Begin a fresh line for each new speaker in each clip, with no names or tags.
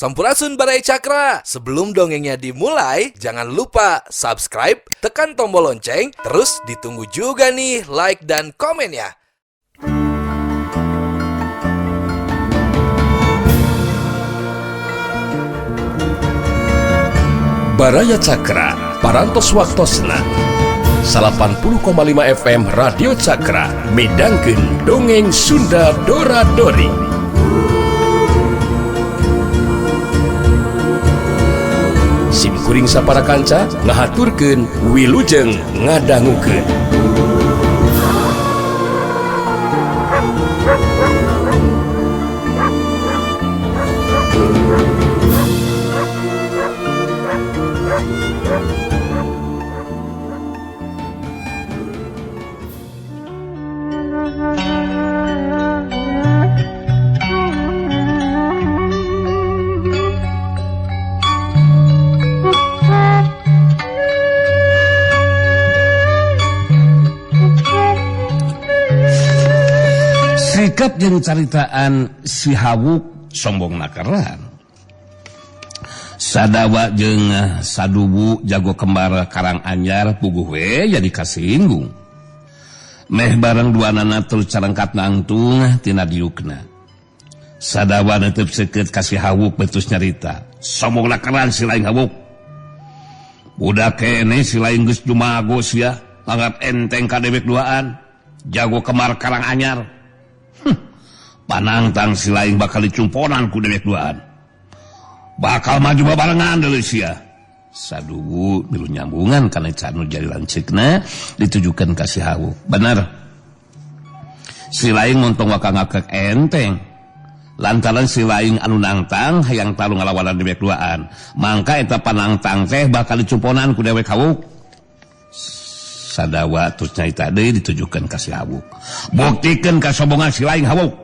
Sampurasun Baraya Cakra. Sebelum dongengnya dimulai, jangan lupa subscribe, tekan tombol lonceng, terus ditunggu juga nih like dan komennya.
Baraya Cakra, Parantos Waktosna 80,5 FM Radio Cakra midangkeun dongeng Sunda Dora Dori. Sim kuring sapara kanca ngahaturkeun wilujeng ngadangukeun.
Sikap jeung caritaan si Hawuk sombong nakaran. Sadawa jeung Saduwu jago kembar Karang Anyar puguh we jadi kasinggung. Meh bareng duanana terus carangkat nangtung tina diukna. Sadawa netep seukeut ka si Hawuk betus nyarita. Sombong nakaran si lain Hawuk. Budak keneh si lain geus jumago sia, anggap enteng ka dewek duaan. Jago kemar Karang Anyar. Panangtang si lain bakal dicumponan ku dewek duaan. Bakal maju babarengan deui sia. Saduwu milu nyambungan kana canu jadi lanceukna ditujukan ka si Hawuk. Bener. Si lain montong waka ngakek enteng. Lantaran si lain anu nangtang hayang tarung ngalawanan dewek duaan. Mangka eta panangtang teh bakal dicumponan ku dewek Hawuk. Sadawa terus nyarita deui ditujukan ka si Hawuk. Buktikeun kasombongan si lain Hawuk.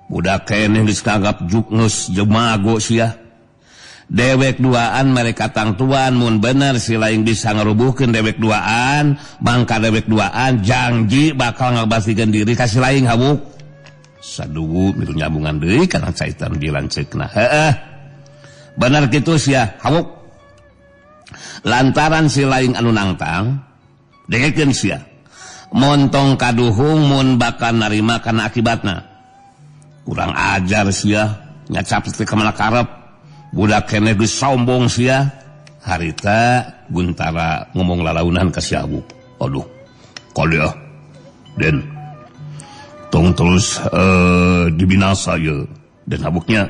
Budak keneh geus kaanggap juknus jemago sia. Dewek duaan mereka tangtuan mun bener si lain bisa ngarubuhkeun dewek duaan, mangka dewek duaan janji bakal ngabastikeun diri ka si lain Hawuk. Saduwu milu nyambungan deui kana caitan dilanceukna. Heeh. Bener kitu sia Hawuk. Lantaran si lain anu nangtang dengekeun sia. Montong kaduhung mun bakal narima kana akibatna. Kurang ajar sia, nyacap teh ka mana karep. Budak keneh geus sombong sia. Harita Guntara ngomong lalaunan ka si Hawuk. Aduh, kaliah Den. Tong terus dibinasa ye. Den Hawuknya.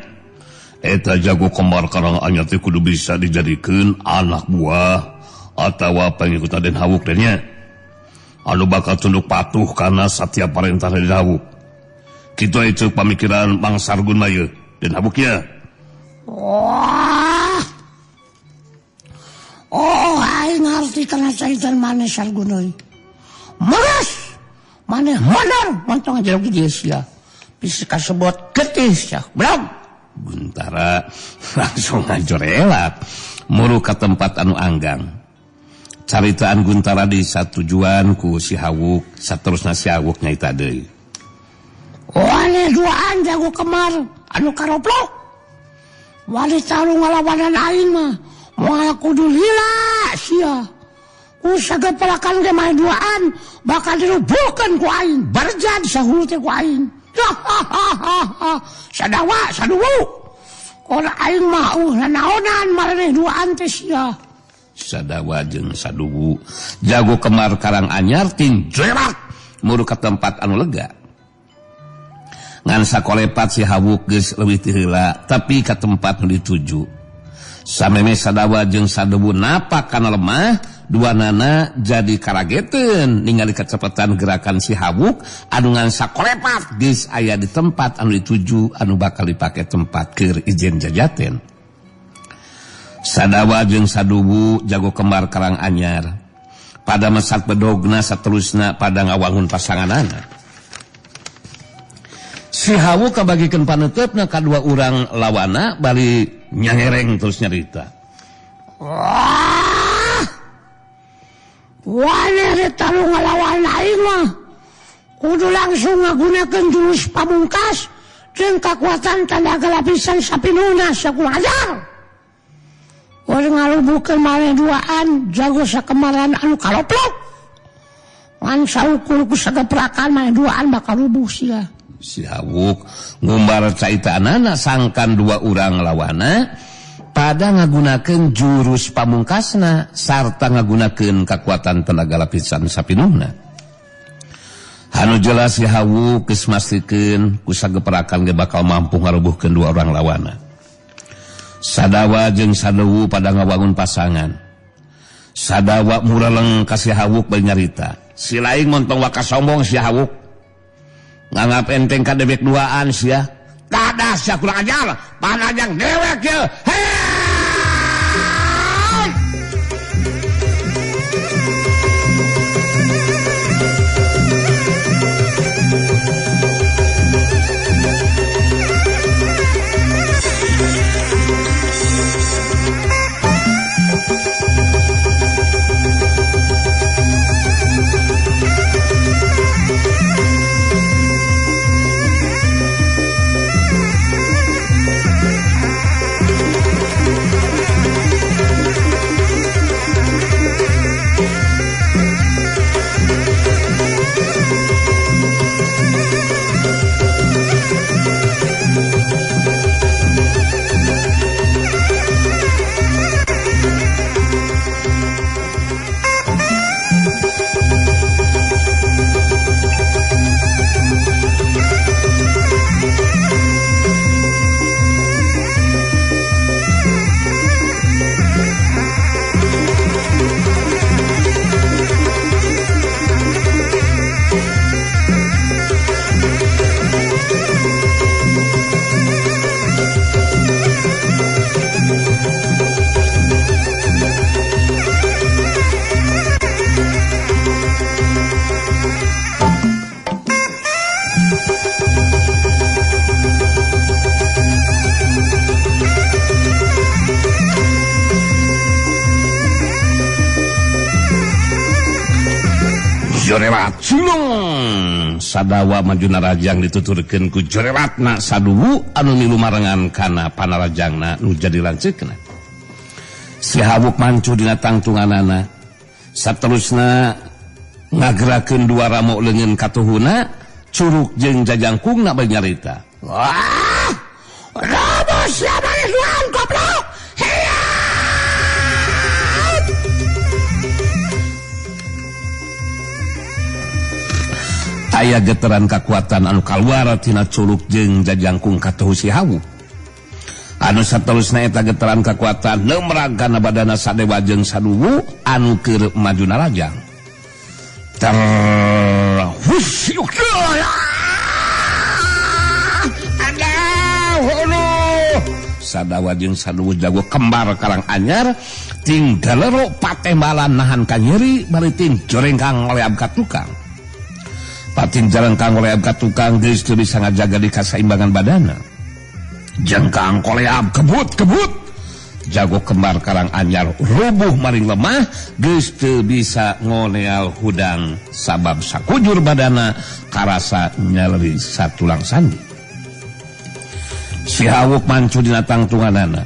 Eta jago kembar Karang Anyar teh kudu bisa dijadikeun anak buah atawa pengikut Den Hawuk den nya. Anu bakal tunduk patuh kana satiap perintah Den Hawuk. Kitu itu pamikiran Bang Sargun mah ye Den Hawuknya.
Wah. Oh, aing ngarti kana caitan maneh Sargun euy. Meres. Maneh modar montong jero kieu sia. Bisa kasebut getih sia. Blog.
Guntara langsung ngajorelak muru ka tempat anu anggang. Caritaan Guntara di satujuan ku si Hawuk, saterusna si Hawuk nyaita deui.
Wani duaan jago kemar anu karoplok. Wani tarung ngalawanan aing mah moal kudu lila sia. Ku sagepelakan ge mah duaan bakal dirubuhkeun ku aing, barjad sahulu teh ku aing. Sadawa saduwu. Ora aing mah nanaonan maraneh duaan teh sia.
Sadawa jeung Saduwu jago kemar Karang Anyar tinjerak muru ka tempat anu lega. Ngan sakolepat si Hawuk geus leuwih ti heula tapi ka tempat nu dituju. Sameme Sadawa jeung Saduwu napak kana lemah, duanana jadi karageteun ningali kecepatan gerakan si Hawuk anu ngan sakolepat geus aya di tempat anu dituju anu bakal dipake tempat keur ijen jajaten. Sadawa jeung Saduwu jago kembar Karang Anyar pada mesat bedogna saterusna pada ngawangun pasanganana. Si Hawuk kabagikeun paneuteup kadua urang lawana bari nyangereng terus nyarita.
Wah. Wani tarung ngalawan aing mah. Kudu langsung ngagunakeun jurus pamungkas Jeung kakuatan tanaga lapisan sapinuna sakurang ajar. Urang ngalubuhkeun maneh duaan jago sakemaran anu kaloplok. Ngan saukur ku sageprakan maneh duaan bakal rubuh sia.
Si Hawuk ngumbar caitanana sangkan dua urang lawana pada ngagunakeun jurus pamungkasna sarta ngagunakeun kakuatan tenaga lapisan sapinuhna. Anu jelas si Hawuk geus mastikeun ku sageprakan ge bakal mampu ngarubuhkeun dua orang lawana. Sadawa jeung Sadewu pada ngawangun pasangan. Sadawa mureleng ka si Hawuk bari nyarita. Si lain montong waka sombong si Hawuk. Nganggap enteng ka dewek duaan sia. Dadah sia kurang ajar, panajang dewek ye. Hey! Jorelat sulung Sadawa maju narajang dituturkeun ku jorelatna Saduwu anu milu marengan kana panarajangna nu jadi lanceukna. Si Hawuk mancu dina tangtunganana saterusna ngagerakeun dua ramok leungeun katuhuna curug jeung jajangkungna bari nyarita.
Wah! Robo sia maneh duaan goblok.
Aya geteran kakuatan anu kaluar tina curug jeung jajangkung katuhu si Hawuk. Anu saterusna eta geteran kakuatan neumrag kana badana Sadewa jeung Saduwu anu keur maju narajang. Terhus Sadawa jeung Saduwu jago kembar Karang Anyar ting galero patembalan nahan kanyeri bari ting jorengkang ngoleab ka tukang. Patin jalengkang koleab ka tukang geus teu bisa ngajaga di kasaimbangan badana. Jengkang koleab kebut-kebut. Jago kembar Karang Anyar rubuh maring lemah geus teu bisa ngoneal hudang sabab sakujur badana karasa nyaleri satulang sandi. Si Hawuk mancu dina tangtunganana.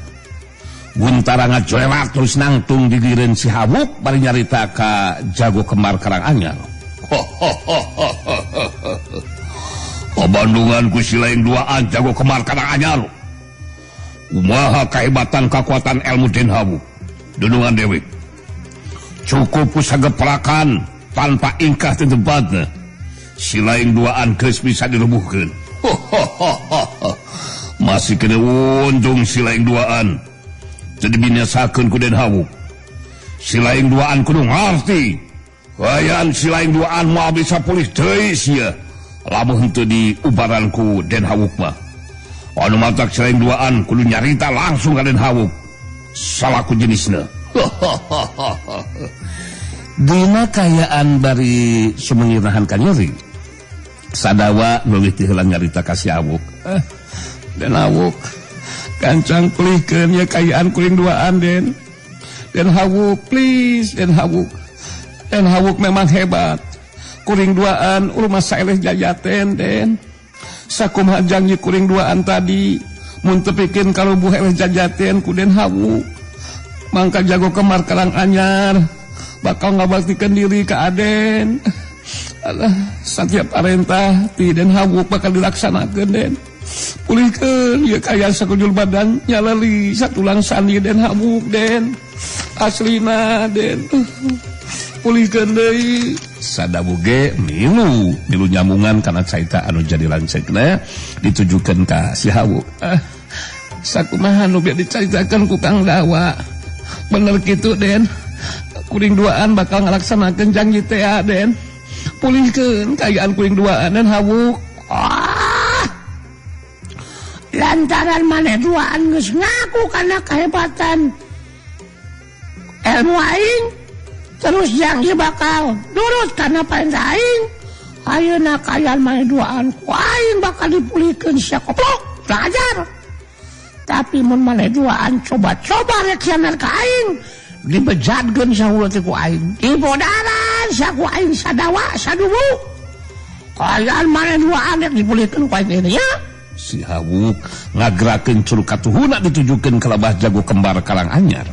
Guntara ngajolelat terus nangtung digireun si Hawuk bari nyarita ka jago kembar Karang Anyar. Kabandungan ku si lain duaan jago kembar Karang Anyar. Kumaha kahebatan kakuatan ilmu Den Hawuk dunungan dewe. Cukup ku sageprakan tanpa ingkah di tempatna. Si lain duaan geus bisa dirubuhkeun. Masih kena untung si lain duaan. Jadi binasakeun ku Den Hawuk. Si lain duaan kudu ngarti. Wayaan si lain duaan moal bisa pulih deui sia. Lamun henteu di ubaran ku Den Hawuk mah. Anu matak si lain duaan kudu nyarita langsung ka Den Hawuk. Salaku jenisna. Dina kayaan bari sumengirahan ka nyeri. Sadawa leuwih ti heula nyarita ka si Hawuk. Den Hawuk gancang pulihkeun ye kayaan kuring duaan Den. Den Hawuk please Den Hawuk. Den Hawuk memang hebat. Kuring duaan rumah saeleh jajaten Den. Sakumaha janji kuring duaan tadi mun teu pikeun karubuh eleh jajaten ku Den Hawu. Mangka Jago Kembar Karang Anyar bakal ngabaktikeun diri ka Aden. Alah, satiap parentah ti Den Hawu bakal dilaksanakeun Den. Pulihkeun ieu kaayaan sakujur badan nyaleli satulang sandi Den Hawu Den. Aslina Den. Pulihkeun deui. Sadawu ge milu milu nyambungan kana carita anu jadi lanceukna ditujukeun ka si Hawu. Sakumaha nu bieu dicaritakeun ku Kang Dawa. Bener kitu Den. Kuring duaan bakal ngalaksanakeun janji teh Den. Pulihkeun kaayaan kuring duaan Den Hawu.
Ah! Lantaran maneh duaan geus ngaku kana kehebatan ilmu aing, terus janji bakal nurut kana perintah aing. Ayeuna kaayaan maneh duaan ku aing bakal dipulihkeun sia koplok, ajar. Tapi mun maneh duaan coba-coba rek khianat ka aing, dibejatkeun sahulah teh ku aing. Dibodaran saku aing sadawa saduwu. Kaayaan maneh duaan rek dipulihkeun ku aing ya.
Si Hawu ngagerakeun curug katuhuna ditujukeun ka lebah Jago Kembar Karang Anyar.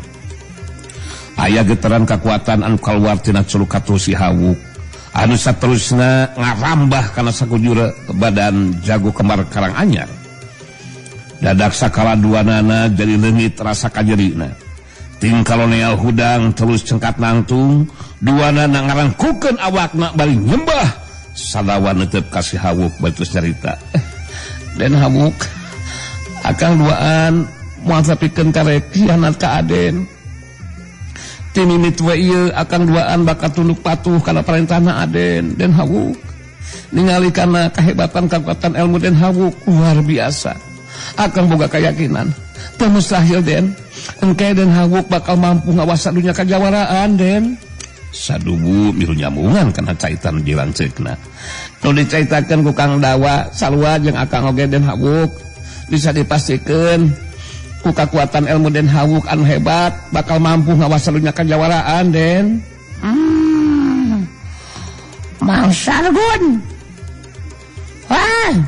Aya getaran kakuatan anu kaluar tina curug katuh si Hawu anu saterusna ngarambah kana sakujur badan Jago Kembar Karang Anyar. Dadak sakala duanana jadi leungit rasa kajerina. Tingkalonea hudang terus cengkat nangtung, duanana ngarangkukeun awakna bari nyembah. Sadawa netep ka si Hawu bae nyarita. Den Hawuk, akang duaan moal sapikeun karek khianat ka Aden. Ti mimit we ieu akang duaan bakal tunduk patuh kana parentahna Aden. Den Hawuk ningali kana kehebatan kekuatan ilmu Den Hawuk luar biasa. Akang boga keyakinan teu mustahil Den, engke Den Hawuk bakal mampu ngawasa dunya kajawaraan Den. Sadubu milu nyambungan kana caitan dilanceukna. Nu dicaitakeun ku Kang Dawa sarua jeung akang oge Den Hawuk bisa dipastikeun ku kakuatan ilmu Den Hawuk anu hebat bakal mampu ngawasa dunya kajawaraan Den.
Mang Sargun. Wah,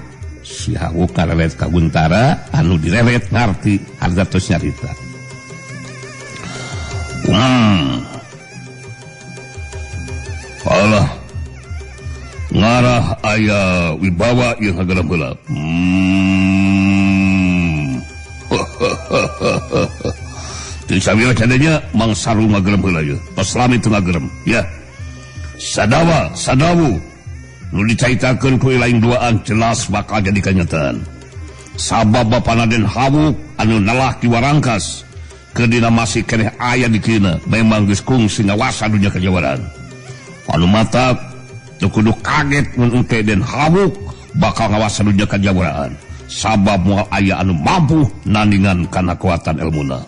si Hawuk ngarelet ka Guntara anu direlet ngarti harga tos nyarita. Allah ngarah aya wibawa ieu ngagerem heula. Teu sawieu cadenya Mang Saru ngagerem heula ieu. Tos lami teu ngagerem ya. Sadawa sadawu nu dicaritakeun ku lain duaan jelas bakal jadi kanyataan. Sabab bapana Den Hawuk anu nelah di Warangkas keur dina masih keneh aya di kina memang geus kungsi ngawasa dunya kajawaraan. Anu mata teu kudu kaget mun engke Den Hawuk bakal ngawasa dunya kajawaraan. Sabab moal aya anu mampu nandingan kana kekuatan elmuna.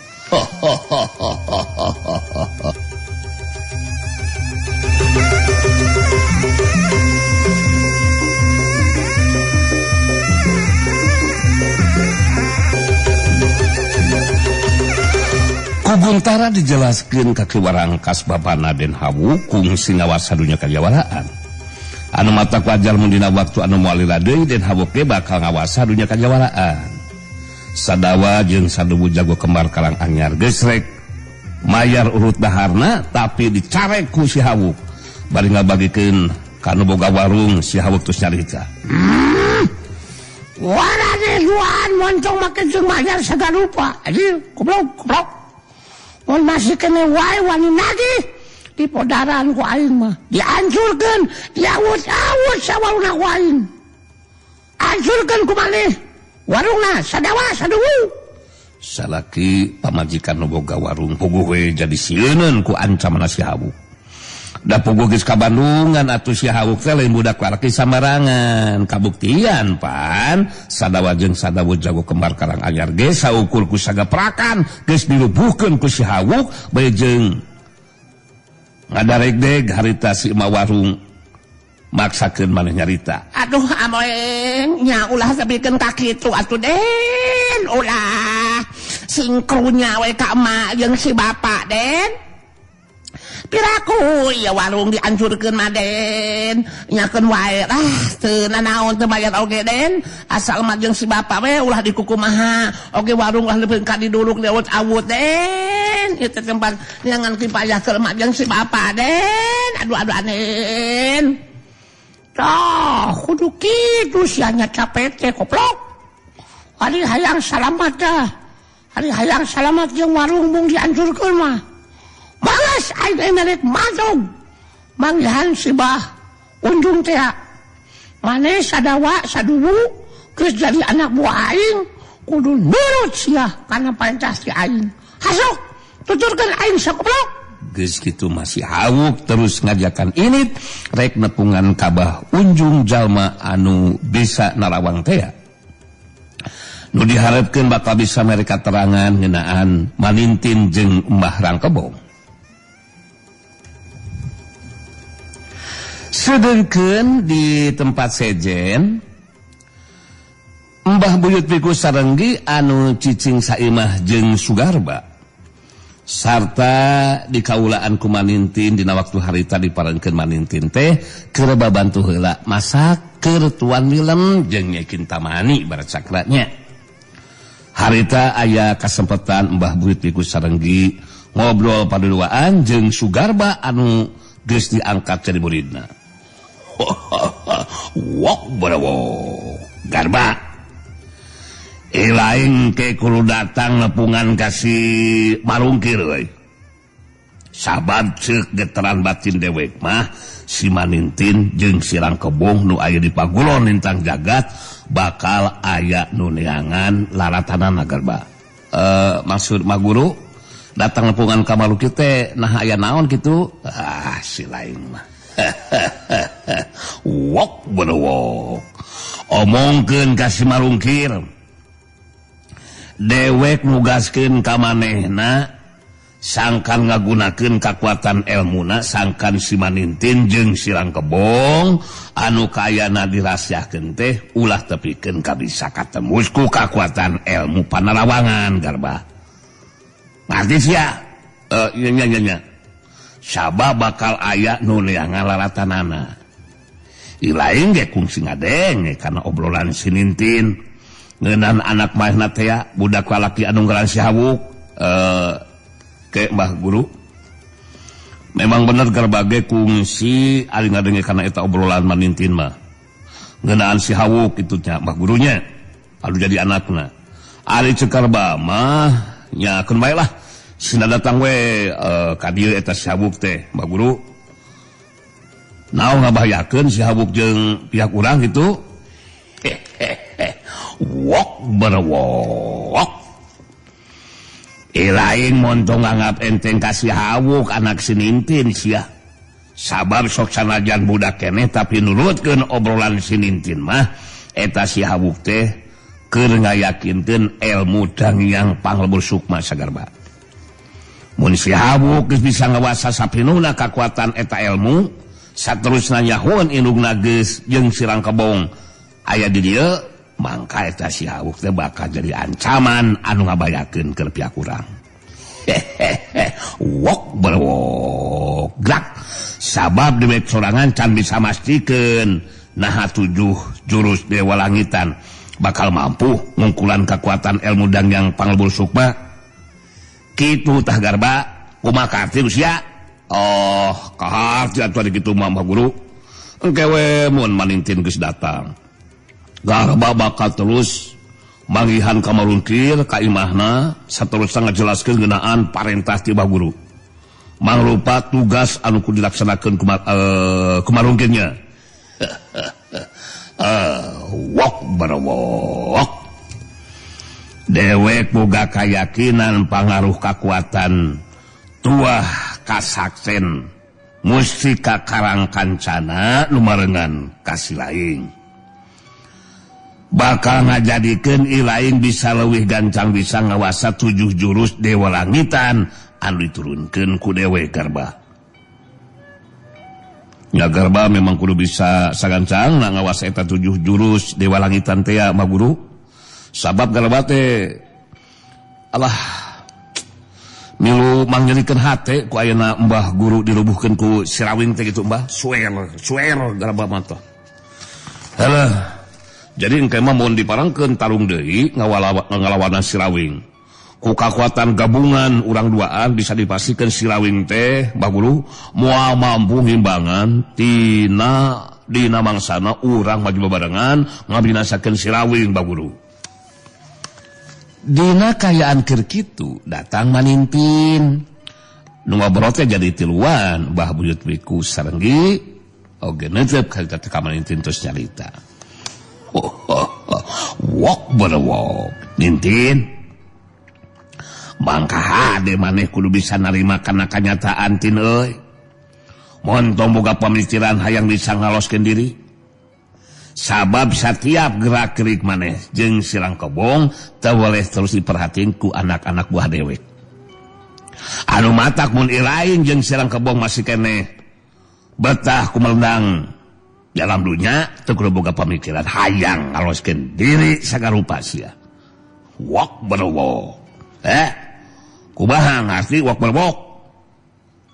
Ku Guntara dijelaskeun ka Ki Warangkas bapana Den Hawuk kungsi ngawasa dunya kajawaraan. Anu mata wajar mun dina waktu anu moal lila deui Den Hawuk ge bakal ngawasa dunya kajawaraan. Sadawa jeung sadubu Jago Kembar Karang Anyar geus rek mayar urut daharna tapi dicarek ku si Hawuk. Bari ngabagikeun ka nu boga warung si Hawuk tos nyarita.
Warane duaan montong make jeung mayar sagarupa. Anjir, goblok, goblok. Mun masih kene wae wani nagih di podaran ku aing mah dihancurkeun, diawut-awut sawarungna ku aing. Hancurkeun ku maneh warungna sadawa saduwu.
Salaki pamajikan nu boga warung puguh we jadi sieuneun ku ancaman si Hawuk. Da puguh geus ka Bandungan atuh si Hawuk teh lain budak lalaki sambarangan. Kabuktian pan sadawa jeung sadawu Jago Kembar Karang Anyar ge saukur ku sagaprakan geus dilubuhkeun ku si Hawuk bae jeung ngadaregdeg harita si emak warung maksakeun maneh nyarita.
Aduh amoeng nya ulah sabikeun ka kitu atuh Den, ulah singkrunya we ka emak jeung si bapak Den.
Piraku ya warung dihancurkeun mah Den. Nyakeun wae ah teu nanaon teu bayar oge Den. Asal mah jeung si bapak we ulah dikukumaha. Oge warung ulah leupeung ka diduruk lewat awut Den. Ieu teh tempat neangan kipayah keur mah jeung si bapak Den. Aduh aduh anen.
Tah kudu kitu sia nya capek teh koplok. Ari hayang salamat dah. Ari hayang salamat jeung warung mung dihancurkeun mah. Males aing teh merek madog. Manggihan si Bah Unjung teh. Maneh sadawa saduwu geus jadi anak buah aing kudu nurut sia kana perintah si aing. Hasuk tuturkeun aing sakoplok.
Geus kitu masih hawuk terus ngajakan init rek nepungan ka Bah Unjung jalma anu bisa narawang teh. Nu diharapkeun bakal bisa mere katerangan ngeunaan Manintin jeung Mbah Rangkebong. Sedengkeun di tempat sejen Mbah Buyut Biku Sarenggi anu cicing saimah jeung Sugarba sarta dikaulaan ku Manintin dina waktu harita diparengkeun Manintin teh keur babantu heula masak keur tuan milem jeung Nyai Kintamani barat sakranya. Harita aya kasempatan Mbah Buyut Biku Sarenggi ngobrol paduduaan jeung Sugarba anu geus diangkat jadi muridna. Wok berwok Garba. Ilaing ke kudu datang nepungan ka si Marungkir euy. Sabab ceuk geteran batin dewek mah si Manintin jeung si Rangkebong nu aya di pagulon lintang jagat bakal aya nu neangan laratanana Garba. Maksud mah guru datang nepungan ka Marungkir teh nah aya naon kitu? Ah si lain mah. Wok berwok. Omongkeun ka si Marungkir. Dewek nugaskeun ka manehna sangkan ngagunakeun kakuatan elmuna sangkan si Manintin jeung si Rangkebong anu kaayana dirahasiakeun teh ulah tepikeun ka bisa katembus ku kakuatan ilmu panarawangan Garba. Ngarti sia? Nya nya nya. Sabab bakal aya nu neangan laratanana. Ilaing ge kungsi ngadenge kana obrolan si Nintin ngeunaan anak manehna teh budak lalaki anu ngaran si Hawuk. Ke Mbah Guru memang bener Garba ge kungsi ari ngadenge kana eta obrolan Manintin mah ngeunaan si Hawuk kitu nya Mbah Gurunya anu jadi anakna. Ari ceuk Garba mah nya keun bae lah sina datang we ka dieu eta si Hawuk teh Mbah Guru. Naon ngabahayakeun si Hawuk jeung pihak urang kitu? Wok berwok. Ilaing montong nganggap enteng ka si Hawuk anak si Nintin sia. Sabab sok sanajan budak keneh tapi nurutkeun obrolan si Nintin mah eta si Hawuk teh keur ngayakinkeun elmu Danghyang Panglebur Sukma sagarba. Mun si Hawuk geus bisa ngawasa sapinuna kakuatan eta elmu saterusna nyahoeun indungna geus jeung si Rangkebong aya di dieu mangka eta si Hawuk teh bakal jadi ancaman anu ngabayakeun keur pihak urang. Hehehe, wok berwok grak. Sabab dewek sorangan can bisa mastikeun naha 7 jurus dewa langitan bakal mampu ngungkulan kekuatan ilmu Danghyang Panglebur Sukma. Kitu tah Garba, kumaha kaarti sia? Oh, kaharti atuh kitu mah Mbah Guru. Engke we mun Manintin geus datang. Garba bakal terus manggihan ka Marungkir ka imahna saterusna ngajelaskeun ngeunaan parentah ti Mbah Guru. Mangrupa tugas anu kudu dilaksanakeun ku Marungkirnya. Wok berwok. Dewek boga kayakinan pangaruh kakuatan tuah kasaksen mustika karang kancana lumarengan kasilaing. Bakal ngajadikeun ilaing bisa leuwih gancang bisa ngawasa 7 jurus dewa langitan anu diturunkeun ku dewe Garba. Nya Garba memang kudu bisa sagancang na ngawasa eta 7 jurus dewa langitan teh ya Mbah Guru. Sabab Garba teh alah Milu mangyerikeun hate ku ayeuna Mbah Guru dirubuhkeun ku Sirawing teh gitu Mbah. Suer, suer garba mah teh. Halah. Jadi engke mah mun diparengkeun tarung deui ngalawanan Sirawing. Ku kakuatan gabungan urang duaan bisa dipastikan Sirawing teh Mbah Guru moal mampu ngimbangan tina dina mangsana urang maju babarengan ngabinasakeun Sirawing Mbah Guru. Dina kayaan keur kitu datang Manintin. Nu ngobrol teh jadi tiluan Mbah Buyut Wiku Sarenggi oge neuteup ka teh ka Manintin terus nyarita. Oh, oh, oh. Wok berwok Nintin. Mangka hade maneh kudu bisa narima kana kanyataan tin euy. Montong boga pamikiran hayang bisa ngaloskeun diri. Sabab setiap gerak-gerik maneh jeung si Rangkobong teu boleh terus diperhatiin ku anak-anak buah dewek. Anu matak mun irain jeung si Rangkobong masih keneh betah kumelendang dalam dunya teu kudu boga pamikiran hayang ngaloskeun diri sagarupa sia. Wok berwok. Kumaha ngarti wok berwok?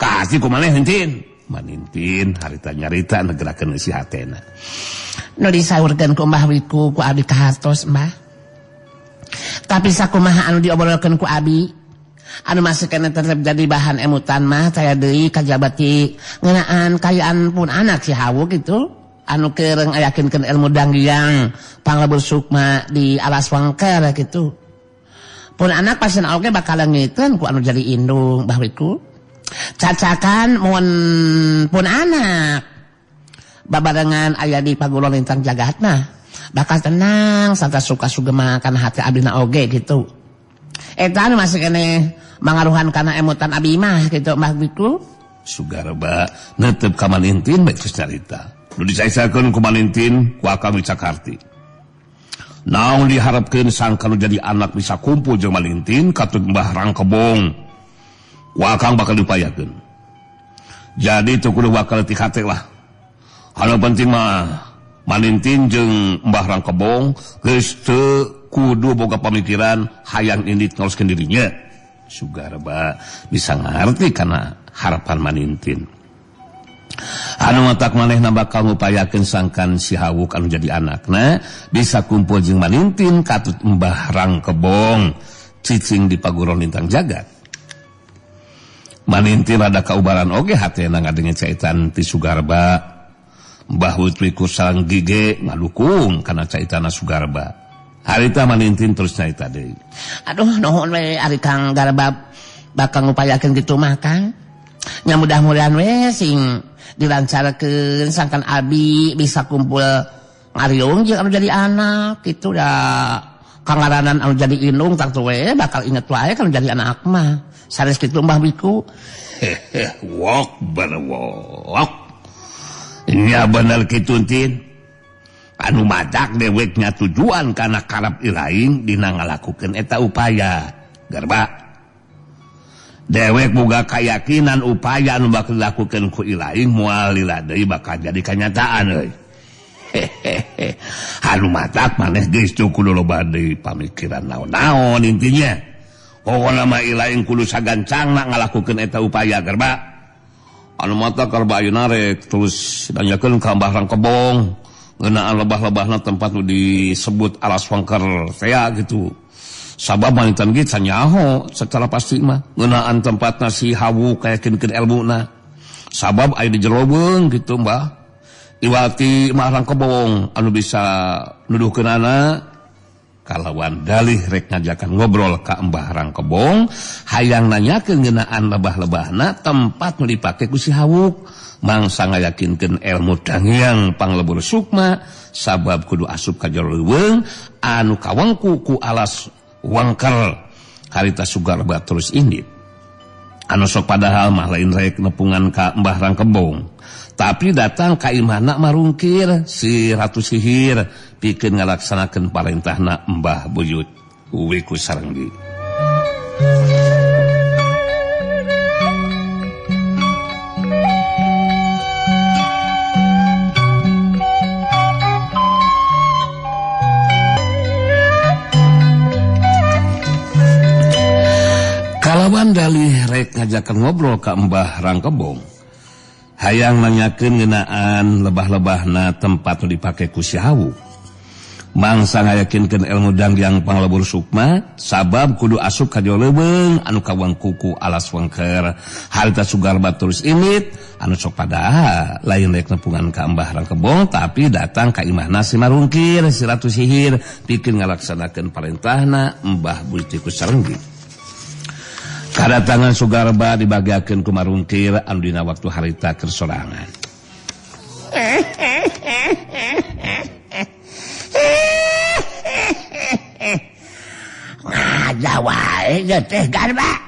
Kaasi ku maneh Nintin. Manintin harita nyarita negerakeun si hatena.
Nu disaurkeun ku Mbah Wiku ku abi kahartos Mbah. Tapi sakumaha anu diobrolkeun ku abi anu masih kena tetep jadi bahan emutan mah saya deui kajabati ngeunaan kayaan pun anak si Hawu gitu anu keureng ayakinkeun ilmu danggiang panglebur sukma di alas wangker gitu. Pun anak pasien oge bakal ngiteun ku anu jadi indung Mbah Wiku. Cacakan mun pun anak babarengan aya di pagulon lintang jagatna bakal tenang sarta suka sugema kana hati abdina oge gitu. Eta anu masih keneh mangaruhan kana emutan abi mah gitu Mbah Wiku.
Sugarba neuteup ka Manintin bae geus carita. Nu dicaisarkeun ku Manintin ku Akang Wicakarti. Naon diharapkeun sangka nu jadi anak bisa kumpul jeung Manintin katut Mbah Rangkobong. Ku Akang bakal diupayakeun. Jadi teu kudu bakal leutik hate lah. Anu penting mah Manintin jeung Mbah Rangkobong geus teu kudu boga pamikiran hayang indit ngaloskeun dirinya. Sugarba bisa ngarti kana harapan Manintin. Anu matak manehna bakal ngupayakeun sangkan si Hawuk anu jadi anakna bisa kumpul jeung Manintin katut Mbah Rangkobong cicing di paguron lintang jagat. Manintin rada kaubaran oge hatena ngadenge caitan ti Sugarba. Mbah Wiku Sarenggi ge ngadukung kana caitana Sugarba. Harita Manintin terus nyarita deui.
Aduh nuhun we ari Kang Garba bakal ngupayakeun kitu mah Kang. Nya mudah-mudahan we sing dilancarkeun sangkan abi bisa kumpul ngariung jeung anu jadi anak kitu da kangaranan anu jadi indung tangtu we bakal inget wae kana jadi anak mah. Sanes kitu Mbah Wiku.
Hehe, wok berwok. Nya bener kitu Tin. Anu madak deweknya tujuan kana karep iraing dina ngalakukeun eta upaya. Garba. Dewek boga kayakinan upaya anu bakal dilakukeun ku iraing moal lila deui bakal jadi kanyataan euy. Hehehe. Anu madak maneh geus teu kudu loba deui pamikiran naon-naon intinya. Pokona mah ilaing kudu sagancangna ngalakukeun eta upaya Garba. Anu mata Garba ayeuna rek terus nanyakeun ka Mbah Rangkobong ngeunaan lebah-lebahna tempat nu disebut alas wangker tea gitu. Sabab maninten ge can nyaho secara pasti mah ngeunaan tempatna si Hawu kayakinkeun elmuna. Sabab aya di jero beung gitu Mbah. Iwati Mbah Rangkobong anu bisa nuduhkeunana kalawan dalih rek ngajakan ngobrol ka Mbah Rangkobong hayang nanyakeun ngeunaan lebah-lebahna tempat nu dipake ku si Hawuk mangsa ngayakinkeun ilmu dangiang panglebur sukma sabab kudu asup ka jero leuweung anu kawengku ku alas wangker harita Sugarba terus indit. Anu sok padahal mah lain rek nepungan ka Mbah Rangkobong tapi datang ka imahna marungkir si Ratu Sihir pikeun ngalaksanakeun parentahna Mbah Buyut Wiku Sarenggi. Kalawan dalih rek ngajakan ngobrol ka Mbah Rangkebong. Hayang nanyakeun ngeunaan lebah-lebahna tempat nu dipake ku si Hawu. Mangsa ngayakinkeun ilmu Danghyang Panglebur Sukma sabab kudu asup ka jero leuweung anu kawang kuku alas wengker. Harita Sugarba terus imit anu sok padahal lain rek nepungan ka Mbah Rangkebong tapi datang ka imahna si Marungkir si Ratu Sihir pikeun ngalaksanakeun parentahna Mbah Buyut Wiku Sarenggi. Kadatangan Sugarba dibagiakeun ku Marungkir anu dina waktu harita keur sorangan.
Ngaja wae teh Garba.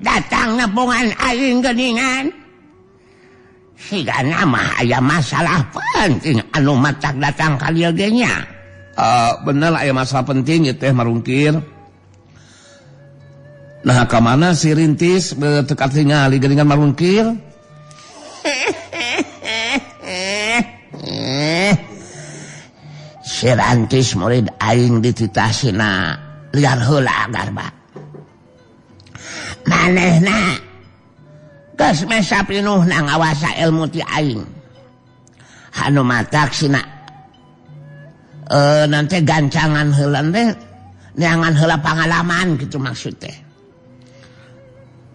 Datang nepungan aing geuningan. Sigana mah aya masalah penting anu matak datang ka dieu ge nya.
Bener aya masalah penting ieu teh Marungkir. Nah ka mana si Rintis teu katingali geuningan Marungkir?
Si Rantis murid aing dititah sina liar heula Garba. Manehna geus mesa pinuhna ngawasa ilmu ti aing. Anu matak sina nanti gancangan heula teh neangan heula pangalaman gitu maksud teh.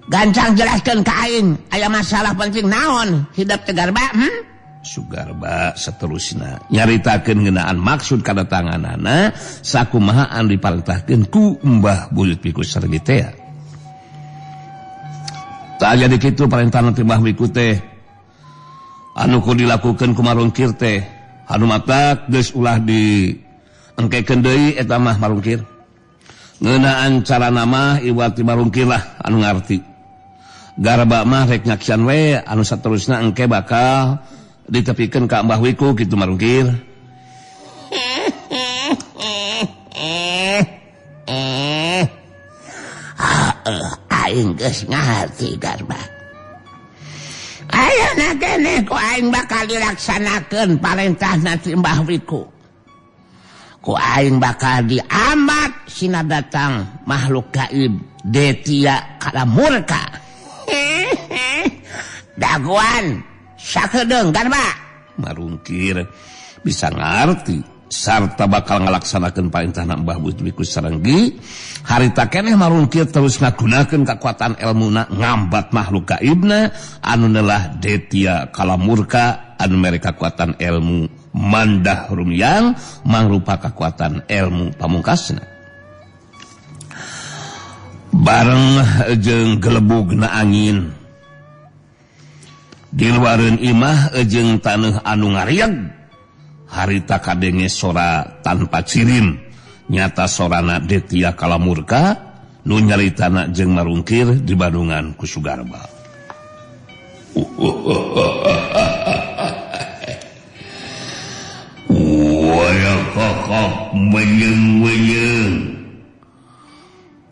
Gancang jelaskeun ka aing aya masalah penting naon hidup teh Garba?
Sugarba seterusna nyaritakeun ngeunaan maksud kadatanganana sakumaha anu diparentahkeun ku Mbah Buyut Wiku Sarenggi teh. Tah jadi kitu parentahna ti Mbah Wiku teh anu kudu dilakukeun ku Marungkir teh anu matak geus ulah di engkekeun deui eta mah Marungkir. Ngeunaan carana mah iwat ti Marungkir lah anu ngarti. Garba mah rek nyaksian we anu saterusna engke bakal ditepikeun ka Mbah Wiku kitu Marungkir.
Aing geus ngarti Garba. Ayeuna keneh ku aing bakal dilaksanakeun parentahna ti Mbah Wiku. Ku aing bakal diambat sina datang makhluk gaib Detia Kalamurka. Daguan sakedeung Garba.
Marungkir bisa ngarti sarta bakal ngalaksanakeun parentahna Mbah Wiku Sarenggi. Harita keneh Marungkir terus ngagunakeun kakuatan elmuna ngambat makhluk gaibna anu nelah Detia Kalamurka anu mere kakuatan ilmu Mandah Rumyang mangrupa kakuatan ilmu pamungkasna. Bareng jeung gelebugna angin di luareun imah jeung taneuh anu ngarieg harita kadenge sora tanpa cirim nyata sorana Detia Kalamurka nu nyaritana jeung Marungkir di Bandungan ku Sugarba. Waya kokok menyeng-menyeng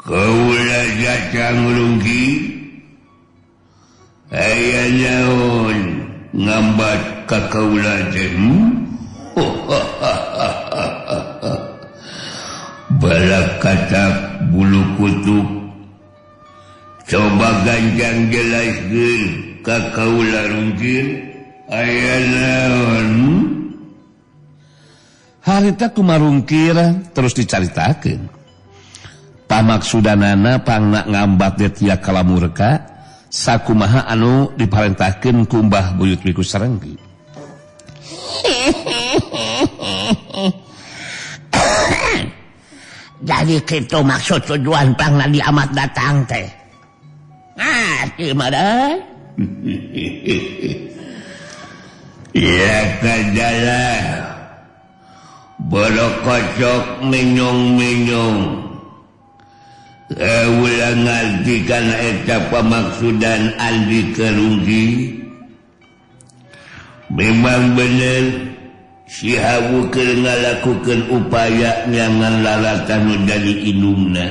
kaula jacang rungki aya naon ngambat ka kaula teh. Balak katak bulu kutub coba ganjang jelaskeun ka kaula rungkir aya naon. Harita ku Marungkir terus dicaritakeun pamaksudanana pangna ngambat Detia Kalamurka sakumaha anu diparentahkeun ku Mbah Buyut Wiku Sarenggi.
Jadi kitu maksud tujuan pangna diamat datang teh. Ah, gimana?
Ya kadala bolokocok minyong-minyong. Ulah ngarti kana eta pamaksudan Andi Kerunggi. Memang bener si Hawu keur ngalakukeun upaya nyangan lalatan nu dari indungna.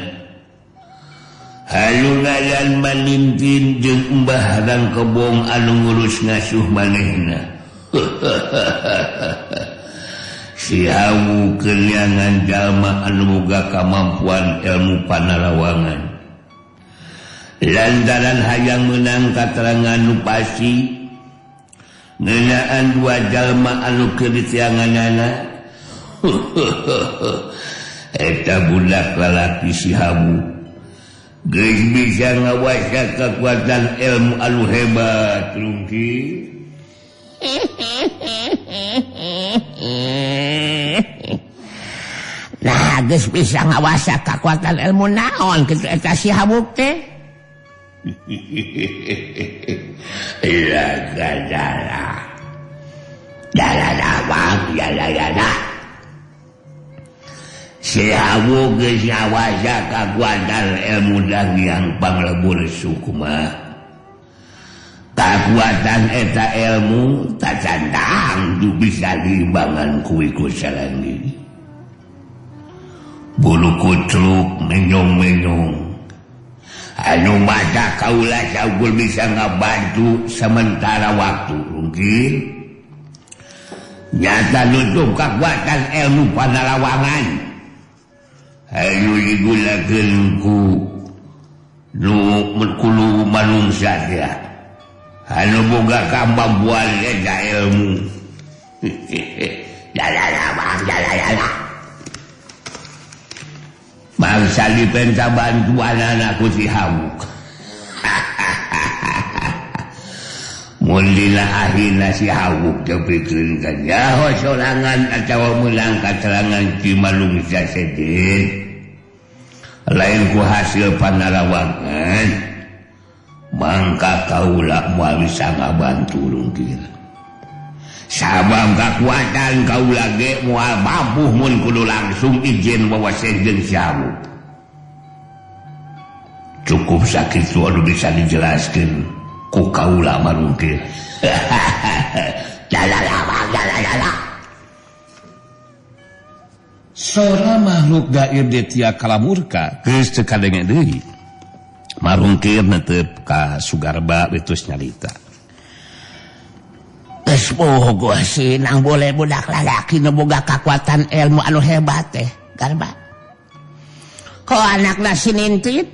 Halu ngalan manintin jeung Mbah Rangkebong anu ngurus ngasuh manehna. Si Hawu keur nyangan jalma anu boga kamampuan ilmu panarawangan. Lantaran hayang menang katerangan nu pasti ngeunaan dua jalma anu keur ditianganana. Eta budak lalaki si Hawu geus bisa ngawasa kekuatan ilmu anu hebat Rungkir.
Nah geus bisa ngawasa kekuatan ilmu naon kitu eta si Hawu teh?
Si Hawu geus ngawasa kakuatan ilmu Danghyang Panglebur Sukma. Kakuatan eta ilmu tacantang du bisa diimbangan ku Wiku Salangi. Bulu kucluk menyong-menyong. Anu mata kaula saugul bisa ngabantu sementara waktu Rungkir. Nyata nutup kakuatan ilmu panalawangan. Ayo digunakeun ku nu kulu manungsa teh. Anu boga kamampuan eta ilmu. Bangsa dipenta bantuan anakku si Hawuk. Mun dina akhirna si Hawuk tepikeun ka nyaho sorangan atawa meunang katerangan ki malungsa sejen. Lain ku hasil panarawangan mangka kaula moal bisa ngabantu Rungkir. Sabab kakuatan kaula ge moal mampu mun kudu langsung izin wawasen jeung si Hawuk. Cukup sakitu anu bisa dijelaskeun ku kaula marungkir.
Sora makhluk gaib Detya Kalamurka geus teu kadenge deui. Marungkir netep ka Sugarba witus nyarita.
Geus bogoh si nang boleh budak lalaki nu boga kakuatan ilmu anu hebat teh, Garba. Ko anakna si Nintit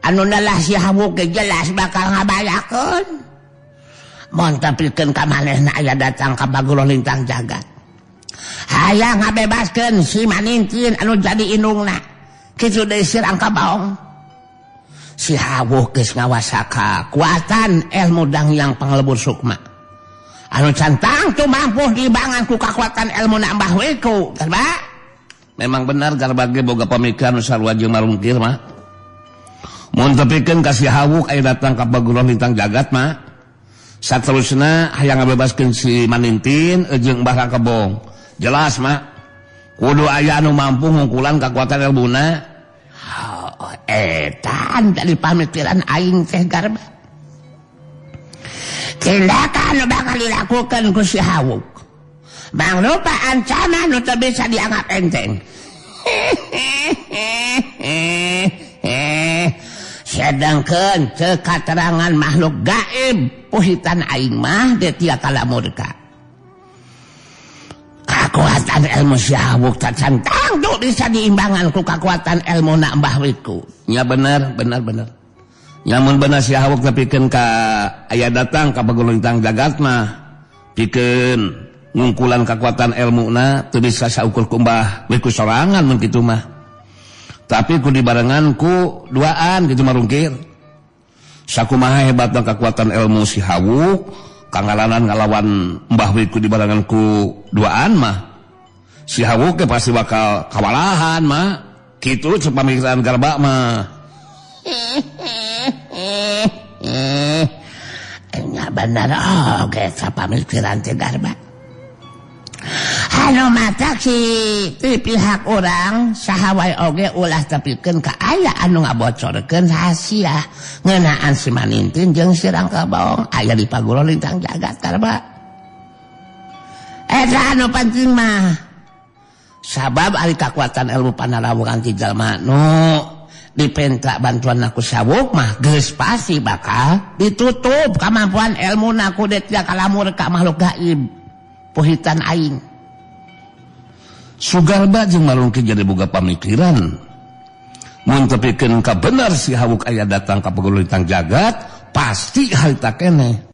anu nelah si Hawuk ge jelas bakal ngabayakeun. Mun tepikeun ka manehna aya datang ka Bagolo Lintang Jagat. Hayang ngabebaskeun si Manintin anu jadi indungna. Kitu deui si Rangka Baong. Si Hawuk geus ngawasa kakuatan ilmu Danghyang Panglebur Sukma. Anu cantang tu mampu dibangan ku kakuatan ilmu na Mbah Wiku, Garba.
Memang benar Garba ge boga pamikiran nu sarua jeung Marungkir mah. Mun tepikeun ka si Hawuk aya datang ka Bagolo Lintang Jagat mah. Saterusna hayang ngabebaskeun si Manintin jeung Mbah Rangkebong. Jelas mah. Kudu aya anu mampu ngungkulan kakuatan ilmuna.
Oh, etan dari pamikiran aing teh Garba. Tindakan nu bakal dilakukan ku si Hawuk mangrupa ancaman nu teu bisa dianggap enteng. Sedangkeun teu katerangan makhluk gaib puhitan aing mah Detya Kalamurka. Kakuatan ilmu si Hawuk tacantang tu bisa diimbangan ku kakuatan ilmu na Mbah Wiku.
Nya bener, bener, bener. Nyamun bener si Hawuk tepikeun ka aya datang ka Bagolo Lintang Jagat mah pikeun ngungkulan kakuatan ilmuna teu bisa saukur ku Mbah Wiku sorangan mun kitu mah. Tapi ku dibarengan ku duaan kitu Marungkir. Sakumaha hebatna kakuatan ilmu si Hawuk kangalanan ngalawan Mbah Wiku dibarengan ku duaan mah si Hawuk ge pasti bakal kawalahan mah. Kitu cek pamikiran Garba mah.
Nya bener oge eta pamikiran teh Garba. Anu matak si ti pihak urang saha wae oge ulah tepikeun ka aya anu ngabocorkeun rahasia ngeunaan si Manintin jeung si Rangkabaong aya di Pagolo Lintang Jagat Garba. Eta anu penting mah. Sabab ari kakuatan ilmu panarawangan ti jalma nu dipenta bantuan aku Sawuk mah geus pasti bakal ditutup kemampuan ilmu naku Detya Kalamurka makhluk gaib puhitan aing.
Sugarba jeung Marungkir jadi boga pamikiran Mun tepikeun ka bener si Hawuk aya datang ka Pagulintang Jagat, pasti harita keneh.